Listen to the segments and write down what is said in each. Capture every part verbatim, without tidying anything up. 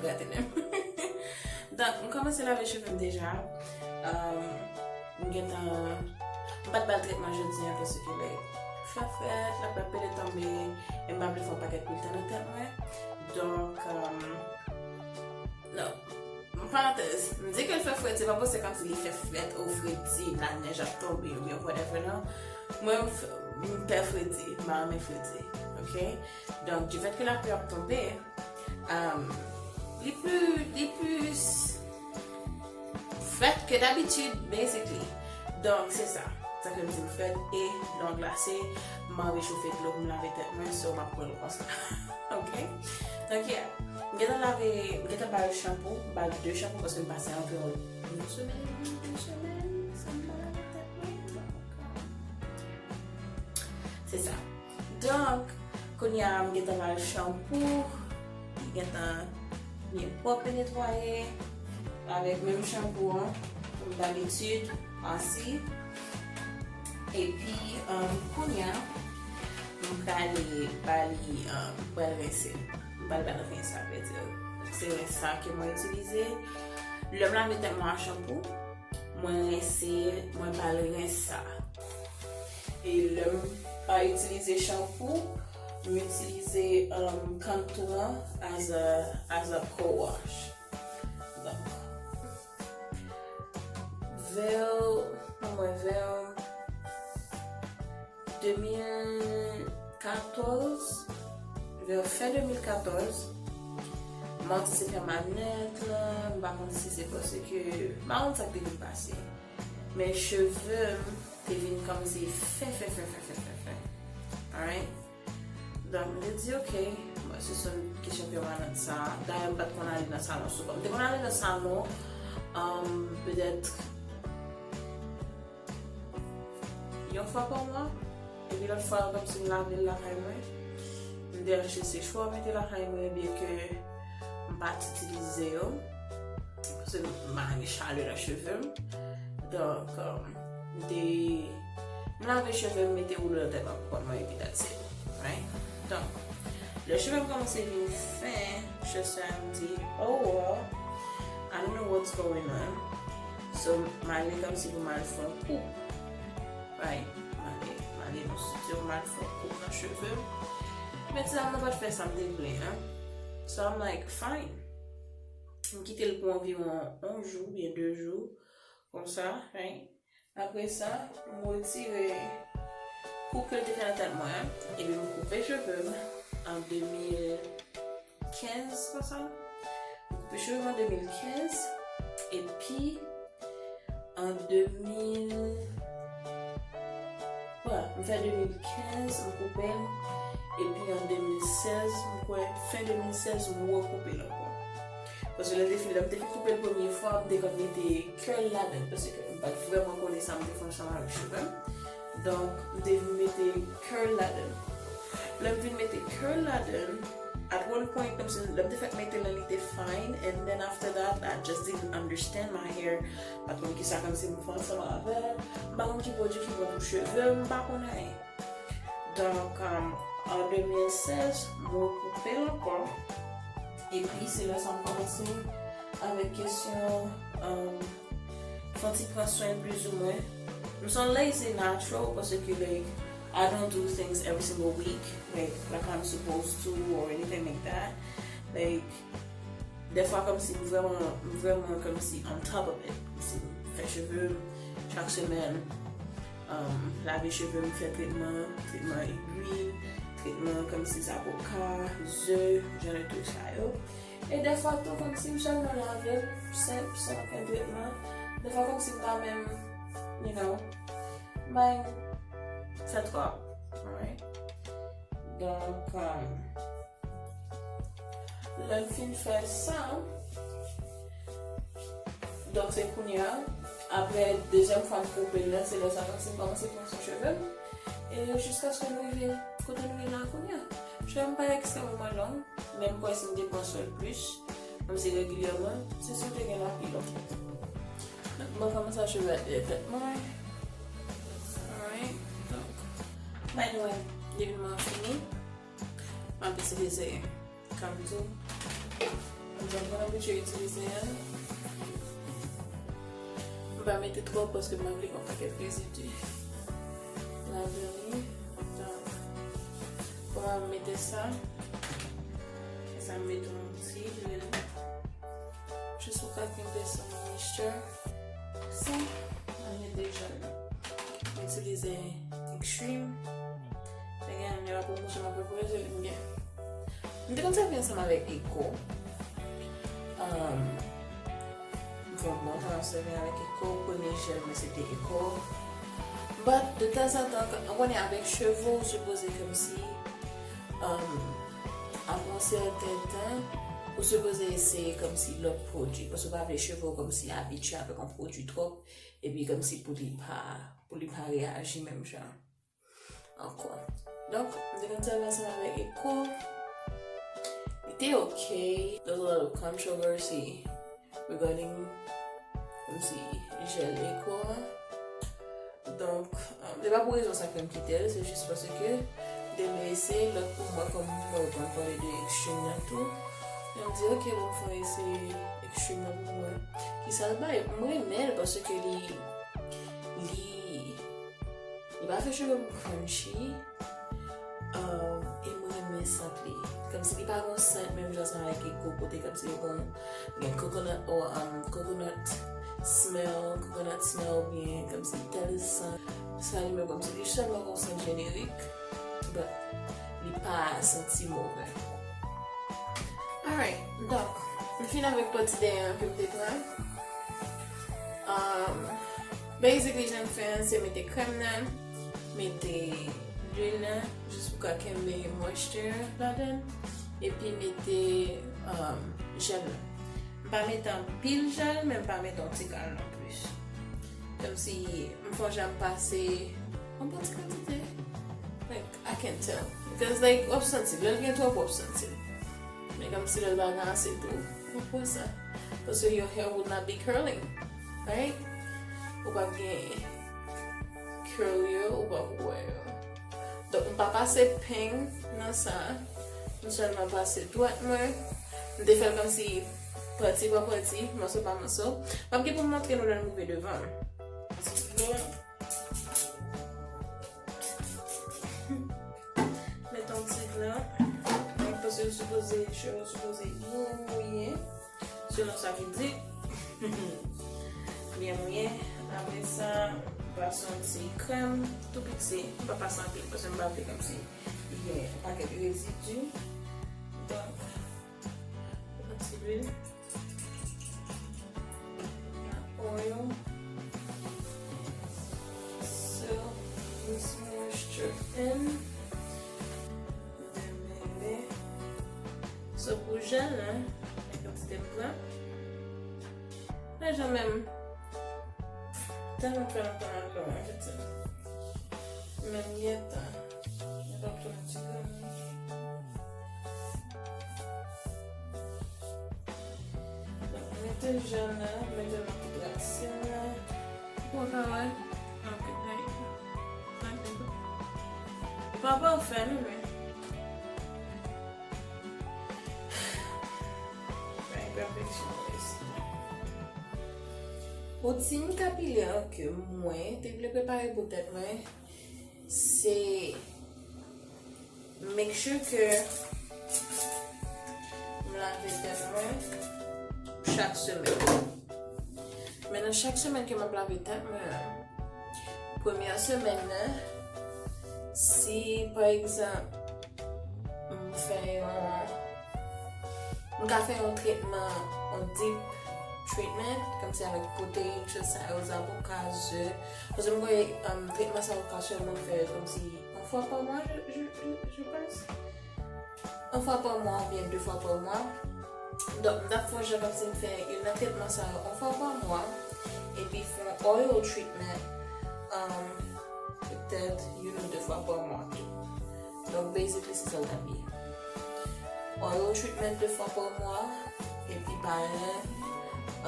Gate menm. Donk, m kòmanse lave cheve m deja. Um, m gentan, m pa t ba l tretman jodi a paske, like, fè frèt, l ap pede tonbe, e m pa vle fè yon pakèt pil tan nan tèt mwen. Donk, um, non. Parantèz, m di ke l fè frèt, se pa pou se kòmsi li fè frèt ou fredi, lanèj ap tonbe, oubyen whatever, non. Mwen, m f-, m pè fredi, m pa renmen fredi, ok? Donk, du fait que lapli ap tonbe, um, li pli, li pli frèt ke dabitid, basically. Donk, se sa. Sa ke m di m frèt e dlo glase, m anvi chofe dlo pou m lave tèt mwen, so m ap pran l konsa. Ok? Donk, yeah. M gentan lave, m gentan ba l chanpou, m ba l de chanpou paske m pase anviwon yon semèn, yon semèn, san m pa lave tèt mwen. Donk, se sa. Donk, kounye a, m gentan ba l chanpou, li gentan byen pwòp e netwaye, avèk menm chanpou an, kòm dabitid, ansi. Epi, um, kounye a, m prale ba li, um, m pral rense l. M pral ba l rense, sa vle di, se rens sa ke mwen itilize. Lè m lave tèt mwen ak chanpou, mwen rense, mwen ba l rens sa. E lè m pa itilize chanpou, m itilize, um, contour an as a, as a co-wash. Donk, vè, mwen vè de mil katòz, vè fen de mil katòz, m pa konn si se pèmanant lan, m pa konn si se paske, m pa konn sa k te vin pase. Men cheve m te vin kòmsi fen, fen, fen, fen, fen, fen, fen. Alright? Donk, m te di, ok, bon, se sèl kesyon pèmanant sa. Dayè, m pa t konn ale nan salon souvan. M te konn ale nan salon, um, petèt yon fwa pa mwa. Epi lòt fwa, kòmsi m lave l lakay mwen. M te achte sechwa, m mete lakay mwen, byenke m pa t itilize yo. Paske m pa gen chalè nan cheve m. Donk, um, m te, m lave cheve m, mete woulo nan tèt mwen pou kont mwen, epi that's it. Right? Donk, lè cheve m kòmanse vin fen, just m di, oh well, I don't know what's going on. So, m ale kòmsi pou m al fè yon koup. Right? M ale, m ale nan studio, m al fè yon koup nan cheve m. Men ti dam nan pa t fè sa m te vle, hein. So, I'm like, fine. M kite l pou anviwon yon jou oubyen de jou, konsa, right? Apre sa, m retire koup ke l te fè nan tèt mwen an, epi m koupe cheve m an de mil kenz, konsa. M koupe cheve m an de mil kenz, epi an de mil, wè, m fè de mil kenz, m koupe l, epi an de mil sèz, m kwè, fen de mil sèz, m rekoupe l ankò. Paske lè m te fin, lè m te fin koupe l premye fwa, m te konn mete curl ladan l, paske m pa t vrèman konnen sa m te fè ansanm avèk cheve m. Donk, m te vin mete curl ladan l. Lè m vin mete curl ladan l, at one point, kòmsi lè m te fèk mete l, li te fine, and then after that, I just didn't understand my hair. M pa t konn kisa kòmsi m fè ansanm avè l. M pa konn ki pwodui ki bon pou cheve m, m pa konn anyen. Donk, um, an de mil sèz, m rekoupe l ankò. Epi, se lè sa m kòmanse avèk kesyon, um, fè yon ti pran swen plizoumwen. M se yon lazy natural, paske, like, I don't do things every single week, like, like I'm supposed to or anything like that. Like, dèfwa, kòmsi m vrèman, m vrèman kòmsi on top of it. Kòmsi m fè cheve m chak semèn, um, lave cheve m, fè tretman, tretman egwi, tretman kòmsi zaboka, ze, jan de trik sa yo. E dèfwa tou, kòmsi m sèlman lave l, senp, san okenn tretman. Dèfwa, kòmsi m pa menm, you know, m pa menm fè twòp. Alright? Donk, um, lè m fin fè sa, donk se kounye a, apre dezyèm fwa m koupe l la, se lè sa kòmsi m kòmanse pran swen cheve m. E jiskaske nou rive kote nou ye la kounye a. Cheve m pa ekstrèmeman long, men m kwè si m te pran swen l plis, kòmsi regilyèman, se si w te gen lapli long. Donk, mwen kòmanse a cheve dèyè tèt mwen. Alright. Donk, by the way, depi mwen fini, m ap eseye se kòm tou. Donk, mwen abitye itilize a. M pa mete twòp paske m pa vle gen yon pakèt rezidi ladan li. Donk, kòman m mete sa? E sa m mete yon ti lwil. Jis ou ka kenbe sa moisture. Sa, mwen mete jèl. M itilize Extreme. Mwen gen yon la pwomosyon mwen prepare, se li m gen. M te konn sèvi ansanm avèk Eco. Um, m fè yon bon tan ap sèvi avèk Eco. Premye jèl mwen se te Eco. But, de tanzantan, ou konnen avèk cheve, ou sipoze kòmsi, um, apre yon sèten tan, ou sipoze eseye kòmsi lòt pwodui. Paske ou pa vle cheve w kòmsi abitye avèk yon pwodui twòp, epi kòmsi pou li pa, pou li pa reyaji menm jan ankò. Donk, m te konn sèvi ansanm avèk Eco. Li te ok. There's a lot of controversy regarding kòmsi jèl Eco a. Donk, um, se pa pou rezon sa ke m kite l, se jis paske de m eseye, lòt pou mwen, kòm mwen konn pale de Extreme nan tou, e m di, ok, bon, fò eseye Extreme nan pou mwen. Kisa l bay? M renmen l paske li, li, li pa fè cheve m crunchy. Um, e m renmen sant li. Kòmsi li pa gon sant menm jan sa avèk Eco kote kòmsi yo konn gen coconut or, um, coconut smell, coconut smell oubyen kòmsi tèl sant. Sa li menm kòmsi li sèlman gon sant jenerik, but li pa santi move. Alright, donk, m fin avèk pati dèyè an ke m te pran. Um, basically, jan m fè an, se mete krèm nan, mete lwil nan, jis pou ka kenbe moisture ladan, epi mete, um, jèl nan. M pa mete anpil jèl, men m pa mete yon ti kal non plis. Kòmsi m fè jan m pase yon bon ti kantite. Like, I can tell. Because, like, w ap santi l. Lè l gen twòp, w ap santi l. Men kòmsi lè l pa gen ase tou, w ap wè sa. Paske your hair would not be curling, right? Ou p ap gen curl yo, ou p ap wè yo. Donk, m pa pase peng nan sa. M sèlman pase dwèt mwen. M te fè l kòmsi pati pa pati, mòso pa mòso. M ap gen pou m montre nou lè l rive devan. Met yon ti dlo. Donk, paske l sipoze, cheve w sipoze byen mouye. Selon sa ki di. Byen mouye. Apre sa, pase yon ti krèm tou piti. M pa pase anpil, paske m pa vle kòmsi li gen yon pakèt rezidi. Donk, yon ti lwil. Oil. So, this moisture in. So, pou jèl la, men kantite m pran. Mwen jan menm. Tèlman fè lontan m ap pran, mwen te di. Menm yè tan. Mwen p ap tounen ti grenn. Donk, mete jèl la, mete nan tout rasin la. Ou ka wè? Ok, like, like, pa pafè, non, men. Like, perfectionist. Routine capillaire ke mwen te vle prepare pou tèt mwen, se make sure ke m lave tèt mwen chak semèn. Men nan chak semèn ke m ap lave tèt mwen an, premyè semèn nan, si, pa egzanp, m fè yon, m ka fè yon tretman, yon deep treatment, kòmsi avèk pwoteyin, chans sa yo, zavoka, ze. Paske m kwè, um, tretman sa yo ka sèlman fè kòmsi yon fwa pa mwa, je, je, je, je pense. Yon fwa pa mwa oubyen de fwa pa mwa. Donk, m t ap fè yon jan kòmsi m fè youn nan tretman sa yo yon fwa pa mwa, epi fè yon oil treatment, um, petèt youn ou de fwa pa mwa tou. Donk, basically, se sa l t ap ye. Oil treatment de fwa pa mwa, epi pa gen,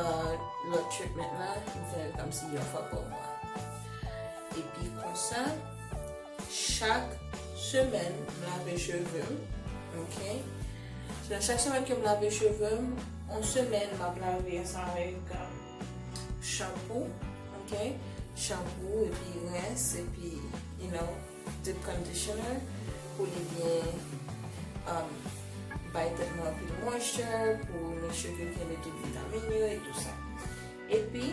uh, lòt treatment la, m fè l kòmsi yon fwa pa mwa. Epi konsa, chak semèn, m lave cheve m, ok? Nan chak semèn ke m lave cheve m, yon semèn m ap lave ansanm avèk um, chanpou, ok? Chanpou, epi rens, epi, you know, deep conditioner pou li byen um, bay tèt mwen anpil moisture, pou make sure ke l kenbe tout vitamin yo e tou sa. Epi,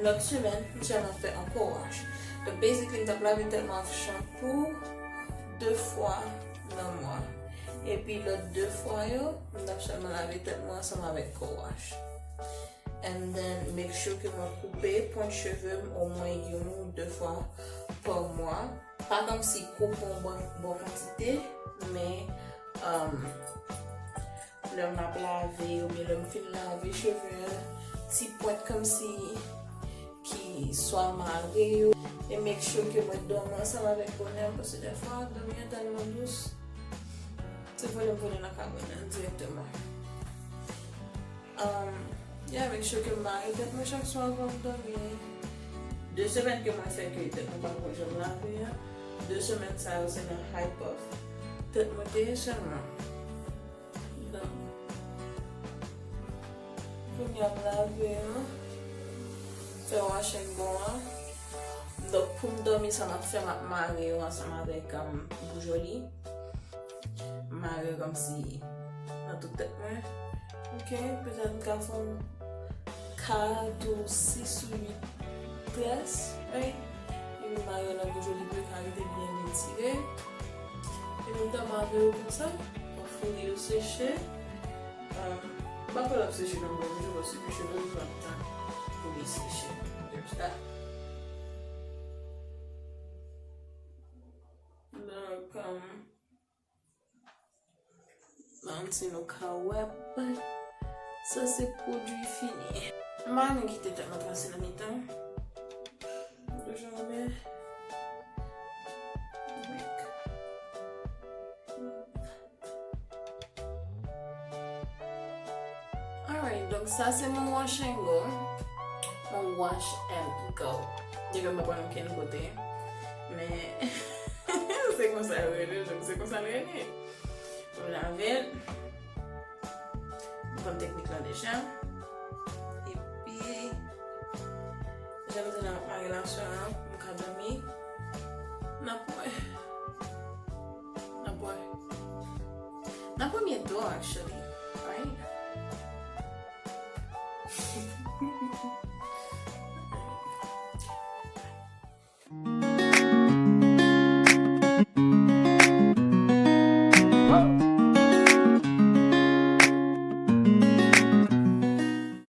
lòt semèn, m sèlman fè on co-wash. Donk, basically, m t ap lave tèt mwen ak chanpou de fwa nan mwa. Epi lòt de fwa yo, m t ap sèlman lave tèt mwen ansanm avèk co-wash. And then, make sure ke mwen koupe pwent cheve m omwen youn ou de fwa pa mwa. Pa kòmsi koupe yon bon, bon kantite, men um, lè m ap lave oubyen lè m fin lave cheve a, ti pwent kòmsi ki swa mare yo. E make sure ke mwen dòmi ansanm avèk bonè m, paske dèfwa dòmi an tèlman dous, se vole m vole nan kay bonè an dirèkteman. Um, yeah, make sure ke m mare tèt mwen chak swa anvan m dòmi. De semèn ke mwen fè ke tèt mwen pa ko janm lave a. De semèn sa yo se nan high puff tèt mwen te ye sèlman. Donk, kounye a m lave an, fè wash and go an. Donk, pou m dòmi sa m ap fè, m ap mare yo ansanm avèk um, boujoli. Mare kòmsi nan tout tèt mwen. Ok, petèt m ka fè yon kat ou sis ou uit tres, right? Epi mare nan boujoli pou yo ka rete byen etire. Epi m ta mare yo konsa, m ap fouye yo seche. Um, m pa kwè l ap seche nan bon jan, paske cheve m pran tan pou li seche. There's that. Donk, um, Manti nou ka wè, but sa se pwodui fini. M pa renmen kite tèt mwen pase nan mitan. M toujou renmen wèk. Alright, donk sa se mon wash and go. Mon wash and go. Depi m pa pran okenn kote. Men, se konsa yo rele, donk se konsa l rele. M lave l. M konn teknik la deja. Epi, jan m di nan relasyon an, m ka dòmi. N ap wè. N ap wè. Nan premye do, actually. Right?